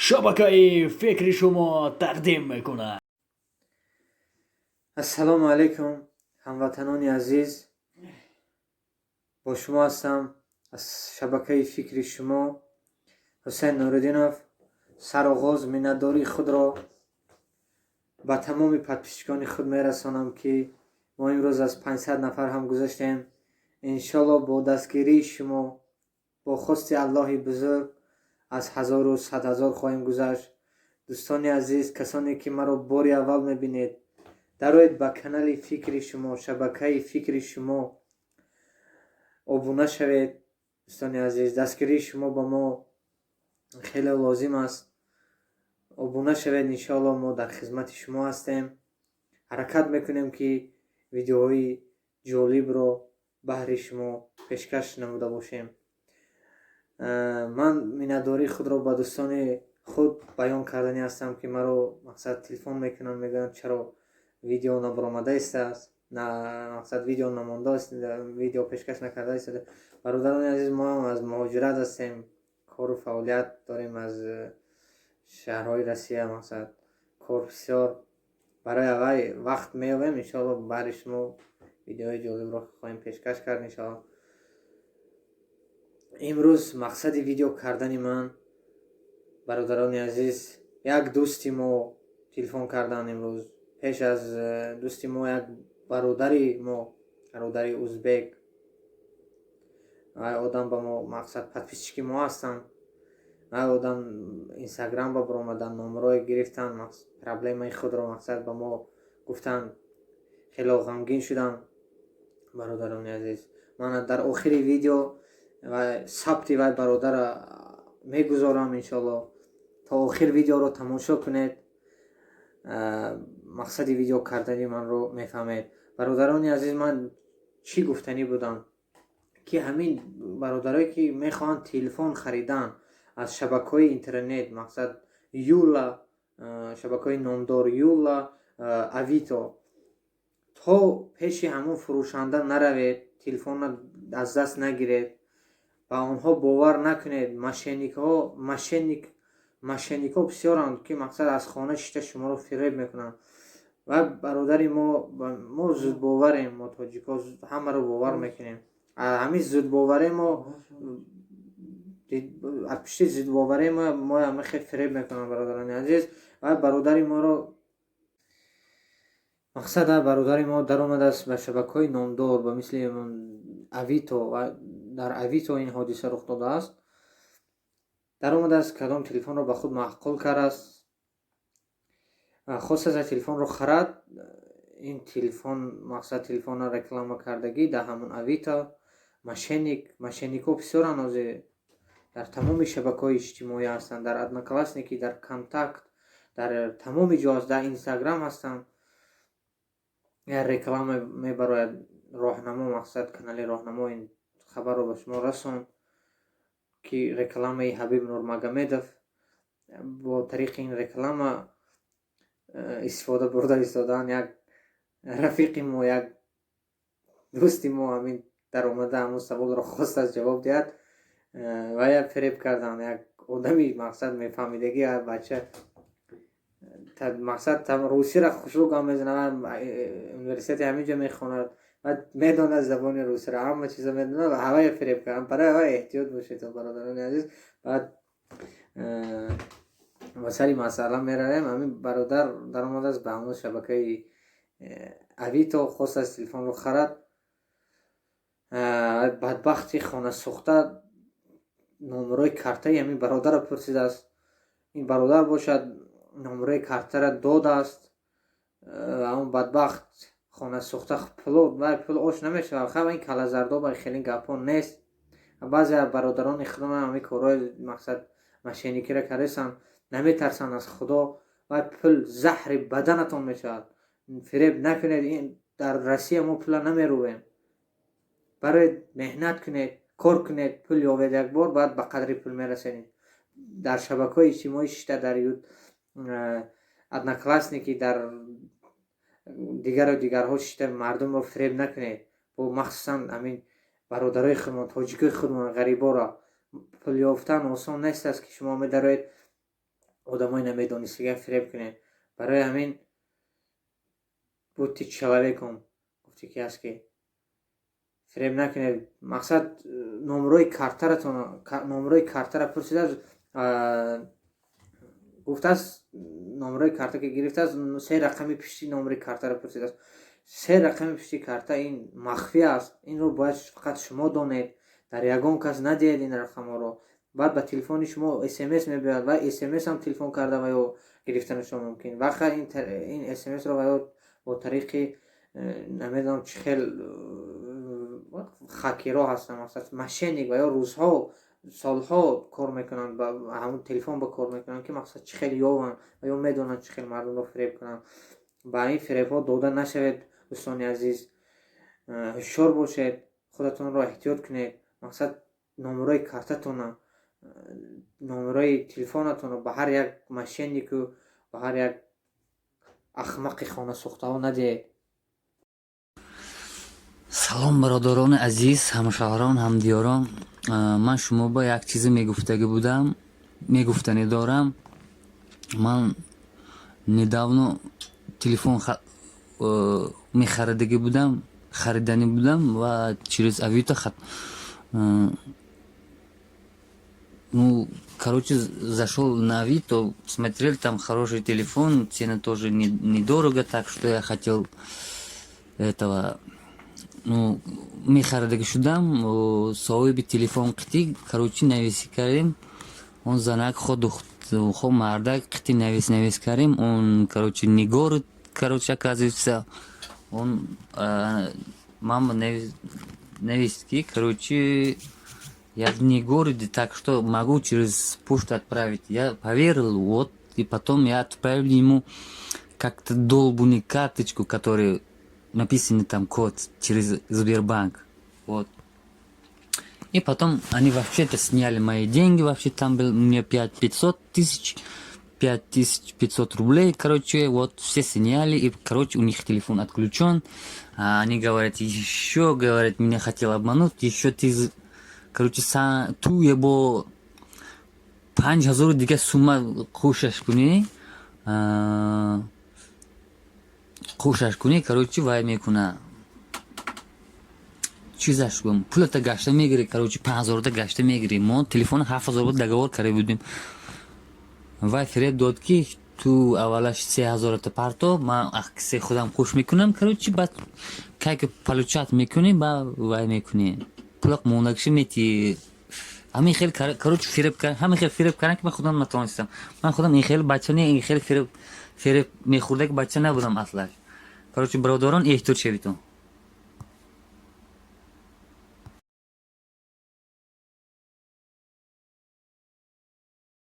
Шабакаи фикри шумо тақдим мекунад. Ассалому алайкум, ҳамватанони азиз, бо шумо ҳастам аз шабакаи фикри шумо Ҳусайн Нуриддинов. Сароғоз миннатдории худро ба тамоми подписчикони худ мерасонам, ки мо имрӯз аз 500 нафар ҳам гузаштем. Иншолло, бо дастгирии шумо, бо хости Аллоҳи бузург, аз ҳазору 100 000 хоҳем гузашт. Дӯстони азиз, касоне ки маро бори аввал мебинед, дароед ба канали фикри шумо, шабакаи фикри шумо, обуна шавед. Дӯстони азиз, дастгирии шумо ба мо хеле лозим аст. Обуна шавед, иншоалло, мо дар хизмати шумо ҳастем. Ҳаракат мекунем, ки видеоҳои ҷолибро баҳри шумо пешкаш намуда бошем. Ман миннатдории худро ба дӯстони худ баён карданӣ ҳастам, ки маро, мақсад, телефон мекунанд, мегӯянд, чаро видео набаромада истааст, мақсад, видео намондааст, видео пешкаш накарда истода. Бародарони азиз, мо ҳам аз муҳоҷират ҳастем, кору фаъолият дорем аз шаҳрҳои Россия, мақсад, кор бисёр, барои аввай вақт меёбем. Иншоалло, баҳри шумо видеои ҷолибро хоҳем пешкаш кард, иншоалло. Имрӯз мақсади видео кардани ман, бародарони азиз, як дӯсти мо телефон карданд имрӯз. Пеш аз дӯсти мо як бародари мо, бародари узбек, вай одам ба мо, мақсад, подписчики мо ҳастанд. Вай одам Инстаграм ба баромадан, номерое гирифтанд, проблемаи худро, мақсад, ба мо гуфтанд. Хело ғамгин шудам, бародарони азиз. Ман дар охири видео ва сабти вай бародара мегузорам, иншоалло. То охир видеоро тамошо кунед, мақсади видео кардани манро мефаҳмед. Бародарони азиз, ман чӣ гуфтанӣ будам, ки ҳамин бародарое ки мехоҳанд телефон харидан аз шабакаҳои интернет, мақсад, Юла, шабакаҳои номдор Юла, Авито, то пеши ҳамон фурӯшанда наравед, телефонро аз даст нагиред, ба онҳо бовар накунед. Мошенникҳо, мошенникҳо бисёранд, ки, мақсад, аз хона шита шуморо фиреб мекунанд. Ва бародари мо, мо зудбоварем, мо тоҷикҳо ҳамаро бовар мекунем. Ҳамин зудбоваре мо, аз пушти зудбоваре мо ҳама хел фиреб мекунанд, бародарони азиз. Ва бародари моро, мақсад, бародари мо даромадааст ба шабакаҳои номдор, ба мисли Авито, ва дар Авито ин ҳодиса рух додааст. Даромадааст, кадом телефонро ба худ маъқул кардааст, хостааст телефонро харад. Ин телефон, мақсад, телефонро реклама кардагӣ дар ҳамон Авито. Мошенник, мошенникҳо бисёранд, ҳозир дар тамоми шабакаҳои иҷтимоӣ ҳастанд, дар Одноклассники, дар Контакт, дар тамоми ҷо, дар Инстаграм ҳастанд. Як реклама мебарояд, Роҳнамо, мақсад, канали Роҳнамо ин хабарро ба шумо расонд, ки рекламаи Ҳабиб Нурмагомедов, бо тариқи ин реклама истифода бурда истодаанд. Як рафиқи мо, як дӯсти мо ҳамин даромада, ҳамон саволро хостааст ҷавоб диҳад, ва як фиреб карданд. Як одами, мақсад, мефаҳмидагӣ бача, мақсад, русиро хушрӯ гап мезанад, университети ҳамин ҷо мехонад ва медонад забони русиро, ҳама чизо медонад ва ҳавая фиреб карданд. Барои ҳавая эҳтиёт бошед, бародарони азиз. Баъд ба сари масъала меравем. Ҳамин бародар даромадааст ба ҳамон шабакаи Авито, хостааст телефонро харад. Бадбахти хонасӯхта номерои картаи ҳамин бародарро пурсидааст. Ин бародар бошад, номерои картаро додааст. Ҳамон бадбахт хонасӯхта пуло, вай пул ош намешавад. Хай, ин калазардоба, хеле гапҳо нест. Баъзе аз бародарони худам ҳамин корҳои, мақсад, мошенникиро кардастанд, наметарсанд аз Худо. Вай пул заҳри баданатон мешавад, фиреб накунед. Ин дар Россия мо пула намерӯвем. Барои меҳнат кунед, кор кунед, пул ёбед як бор, баъд ба қадри пул мерасед. Дар шабакаҳои иҷтимоӣ шишта, дар Одноклассники, дар дигару дигарҳо шишта мардумро фиреб накунед. Бо махсусан ҳамин бародарои худмон, тоҷикои худмон, ғариборо. Пул ёфтан осон нест аст, ки шумо медароед. Одамои намедонистагиам фиреб кунед. Барои ҳамин будьте человеком, гуфте ки ҳаст, ки фиреб накунед. Мақсад, номерои картаратон, номерои картара пурсидааст, гуфтааст. Номерои карта ки гирифтааст, се рақами пишти номери картаро пурсидааст. Се рақами пишти карта ин махфӣ аст, инро бояд фақат шумо донед, дар ягон кас надиҳед ин рақамҳоро. Баъд ба телефони шумо СМС мебиёяд ва СМСам телефон карда ва ё гирифтанашон мумкин. Вақт ин СМСро ва ё бо тариқи намедонам чӣ хел хакерҳо ҳастанд, мақсад, мошенник, ва ё рӯзҳо, солҳо кор мекунанд, ба ҳамун телефон ба кор мекунанд, ки мақсад, чӣ хел ёванд ва ё медонанд, чӣ хел мардумро фиреб кунанд. Ба ин фиребҳо дода нашавед, дӯстони азиз, ҳушёр бошед, худатонро эҳтиёт кунед. Мақсад, номерои картатона, номерои телефонатонро ба ҳар як мошеннику, ба ҳар як ахмақи хонасӯхтаҳо надиҳед. Салом, бародарони азиз, ҳамшаҳрон, ҳамдиёрон. Ман шумо ба як чизе мегуфтагӣ будам, мегуфтанӣ дорам. Ман недавно телефон мехаридагӣ будам, хариданӣ будам ва через Авито, ну, короче, зашел на Авито, смотрел, там хороший телефон, цены тоже недорого, так что я хотел этого, ну, мехаридагӣ шудам. Соҳиби телефон қити, короче, нависӣ кардем. Он занак хо мардак қити навис кардем. Он, короче, не город, короче, оказывается, он мама навист, ки, короче, я не городе, так что могу через почту отправить. Я поверил, вот, и потом я отправил ему как-то долбанную карточку, которая написано там код через Сбербанк. Вот. И потом они вообще-то сняли мои деньги, вообще там был мне 5 500 тысяч, 5500 рублей, короче, вот, все сняли, и, короче, у них телефон отключен. А они говорят, еще, говорят, меня хотел обмануть, еще ты, короче, ту его 5000 дига сумма кӯшаш кунӣ, кӯшаш кунӣ, короче, вай мекуна, чизаш гум, пулата гашта мегирӣ, короче, 5000-та гашта мегирӣ. Мо телефони 7000 буд, договор карда будем. Вай фиреб дод, ки ту аввалаш 3000-та парто, ман аксе худам хуш мекунам, короче, баъд кай ки получать мекунӣ, ба вай мекунӣ, пулак мондагиша метӣ. Ҳамин хел, короче, фиреб, ҳамин хел фиреб кардан, ки ман худам натавонистам. Ман худам ин хел бача не, ин хел фиреб мехӯрдаги бача набудам аслаш. Короче, бародарон, эҳтиёт шавитон.